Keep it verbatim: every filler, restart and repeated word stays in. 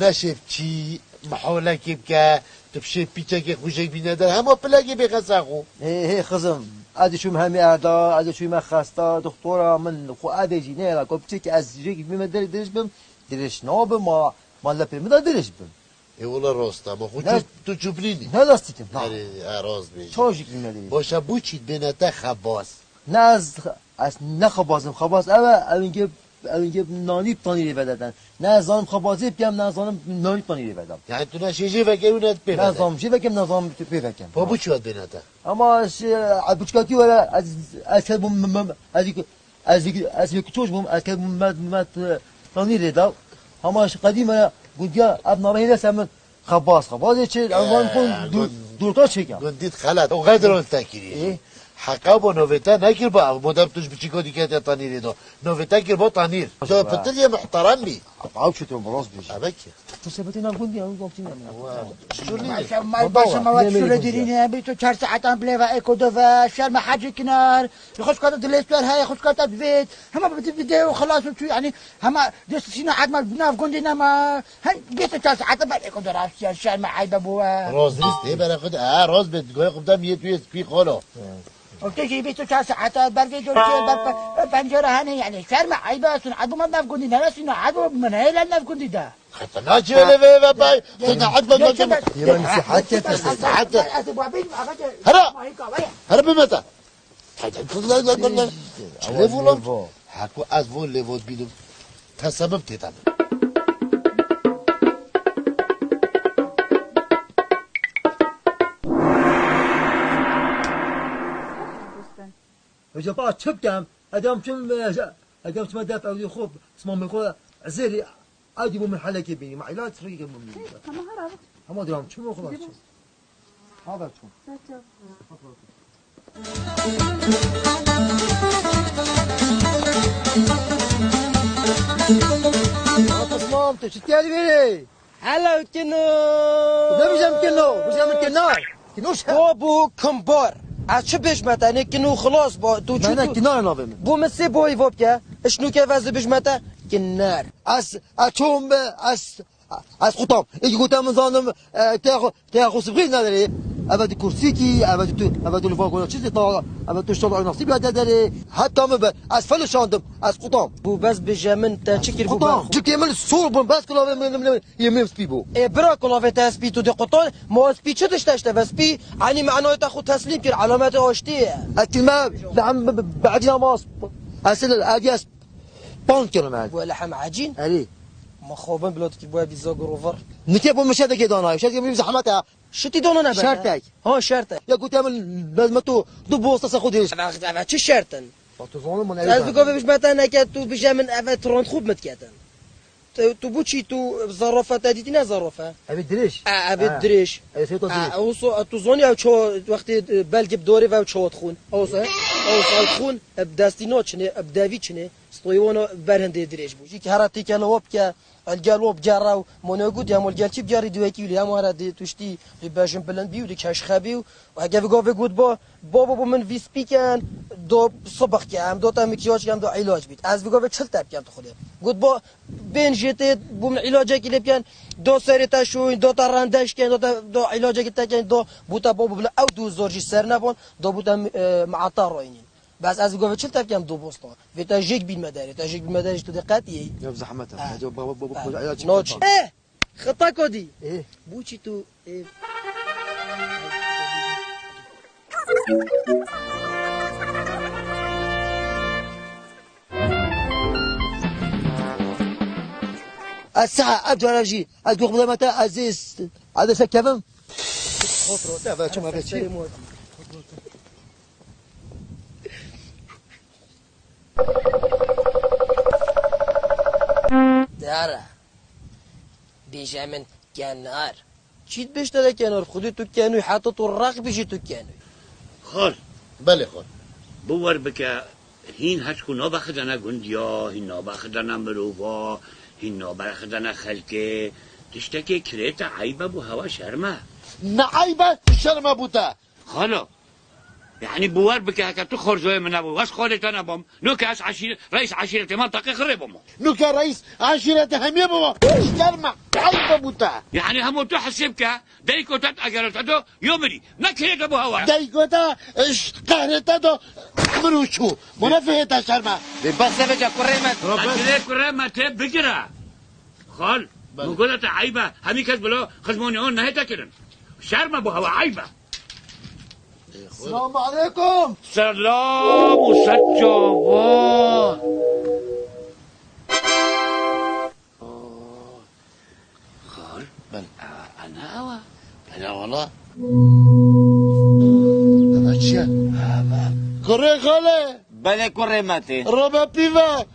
Neşêv çî, miholekê bike, tu bi şêv pîçekê xwe jêk bîne der, hema pilekê bê xesa xwe. Hê, hê xizim, ez diçûm hemî erda, ez diçûme xesta, doktora min xwe evê jî neyê, ku piçekê ez jêk bîme der, dirêj bim, dirêj nabim, ma, ma lepê min de dirêj bim. Ê wela rast e, ma xwe Ne- tu, tu çûpnînî. Ne lastîkim, na. Erê, e, rast bêjî. Çawa jêk bîme dirêj? Baş e, bo çî bêne te xebaz? Ne ez, ez ne xebazim, xebaz ew e, ew îngê, ew îngê nanî tanîrê vededen. Ne ez zanim xebazê bikem, ne ez zanim nanî tanîrê vedem. Yani tu ne şêjê veke û ne pê Ne veke. Zanim jê vekem, ne zanim pê vekem. Pa bu çi hat bêne te? Ama şey, e, buçkatî were, ez, ez kebûm, m-, m-, ez, ez, ez, ez yek çoş bûm, ez kebûm met, met, e, tanîrê da. Ama şi qedîme gundiya ev navê hêle se min. Xebaz, xebazê çi? Ewan Ee, xwe dur-, gund-, durta çêke. Gundît xelet. O qedron te kirî. Ê? Heqa bo novê te nekir ba. Ev modem tu ji biçîko dîke te tanîrê do. Novê te kir bo tanîr. Tu Başa. Pitir yê muhterem bî. Ew çi tu rast bêjî. Ebe ki. Tu sebetê nav gundî ew gotî ne. Wa. Şûrî. Baş e, mal Baba, baş e, mal ne şûrê meydan dirîne. Bir tu çar saetan bileva eko dove. Şerme hacî kinar. Xwişka te dilê swer heye, xwişka te divêt. Hema bi, bi, bi de xelas û tu, yani, hema dest sîna etma nav gundî nema. Hen bîst û çar saete ber eko dora şer, şerme eybe bû we. Roz rîst ê bere xwe de, ha, roz bê, goya xwe de miyê tu yê spî xolo. O tu jî bîst û çar saete ber vê dor çê, ber pe-, pencere hene, yani, şerme eybe, sun etma nav gundî, nere sîna etma, min heye le nav gundî de. Xetena çi le ve, ve bay, Ya, tu ne etma, ya, etma. Yemen sihat kete. Sihat. Hera. Hera bimete. Çi lê vû lan? Heko ez vû lê vû bînim. Te sebeb tê te min. Hoca pa çi bikem? Edam çim, edam çima def ew xwe, sima min xwe zêrî. Ewdî bo min helekê bînî, ma îlaç rî ke min bînî. Hema hera. Hema diram çûn o xelas çûn. Ha ver çûn. Tamam, tu çi tiyari veri? Hello, Kino. Ne bijem Kino? Bijem Kino. Kino şe. Bo bu kumbar. Ez çi bêjme te, ne Kino xelas bo. Tu çi Ne, ne, tu? Kino navê min. Bu min sê boyî vop ke. Iş nuke vezi bêjme te. Kiner. Ez, ez çom be, ez Ez qutam. Êkî gote min zanim, e, te xwe, te xwe sibxî nedere. Eve di kursîkî, eve di tu, eve di li va gona çi zî ta, eve tu şal nasîb ya te derê. Heta min be, ez felişandim, ez qutam. Bû bes bêje min, te çi kir bû Qutam. Çikê min sor bûn, bes kulavê min, min, min, yê min spî bû. Ê bira kulavê te spî tu dê qutan, ma spî çi dişte işte ve spî, anî manayê te xwe teslîm kir, alametê aştî ye. Ez tilme, be, be, be, be, be, Panc kilometre. Bu hele hem acîn. Erê. Ma xwe bin bila dikî bu ev zagor û vir. Nike bu mişe de ke dana. Şertek bir zahmet ya. Şitî dana ne be? Şertek. Ha, şertek. Ya gote min lazim tu du bosta se xwe dêş. Eve, eve çi şert in? Ba tu zanim min Ez ev dikove bijme te neke tu bije min eve trond xub mit ketin. Tu, tu bu çî tu zarafe te dîtî ne zarafe? Ev dirêj. E, ev Ha. Dirêj. Ev sê to E, dirêj. Ew so, tu zanî ew çawa wextê, e, belkî bi dorê ve ew çawa dixwin. Ew so, ew so ew dixwin, e, bi destî naçinê, e, bi devî çinê. Stoyê wana ber hindê dirêj bû. Jî ki hera têkele wap ke, el gel wap gere û mone got, ya mol gel çi bigerî di wekî wî, ya mara di tuştî, di bejin bilind bî û di keşxe bî û Heke vê gavê got ba, babo bo min vî spî ken, do sibix ke, em do te mikyaj ke, em do îlac bît. Ez vê gavê çil te bikem tu xwedê. Got ba, bên jê tê, bo min îlacekî lê biken, do serê te şûn, do te rendeş ken, do te, do îlacekî te ken, do bo te babo bila ew du zor jî ser nebon, do bo te, e, meata roynin. Bes ez vê gavê çil te bikem du bosta. Vê te jêk bîn me derê, te jêk bîn me derê, tu dê qet yê. Ya zehmet e. Ha. Ya baba, baba, Ha. Koca ilaç Noç. Çıkartan. Eh! Xeta kodî. Ê. Bûçî tu, ê. Ez saha ev cara jî, ez gox bideme te, ez ê s-, ez ê se kevim. Kontrol, deve, çima be çi? Serê mod. Dara. Bêje min kenar. Çî dibêjte de kenar? Xwedê tu kenû, heta tu req bijî tu kenû. Xal. Belê xal. Biwer bike, hîn heç ku nabexidene gundiya, hîn nabexidene mirova, hîn nabexidene xelkê. Tiştekê kirê te eybe bû, hewa şerm e. Ne eybe, şerm e bû te. Xalo. Yani, bawer bike, heke tu xorzoyê min nebû, ez xalê te nebûm. Noke ez eşîre-, reis eşîretê mantaqê Xirê bûm. Noke reis eşîretê hemiyê bûm. Şerme, eybe bû te. Yani, hemû tu hesê bike, dayiko te eger te do, yo mirî. Ne kêrê te bû hewa. Dayiko te, ş-, qehrê te do, min û çû. Bû ne fihê te şerme. Dê bes be ca kurê me. Ez dilê kurê me tê bigire. Xal, Belê. Min gote te eybe. Hemî kes bila xizmanê wan nehête kirin. Şerme bû hewa, eybe. Selamu aleykum. Selam û ser çava. Xal. Belê. Ana, ana ew e. Belê wala. Eve çi ye? Eve. Kurê xalê. Belê kurê me tê. Robe pîve.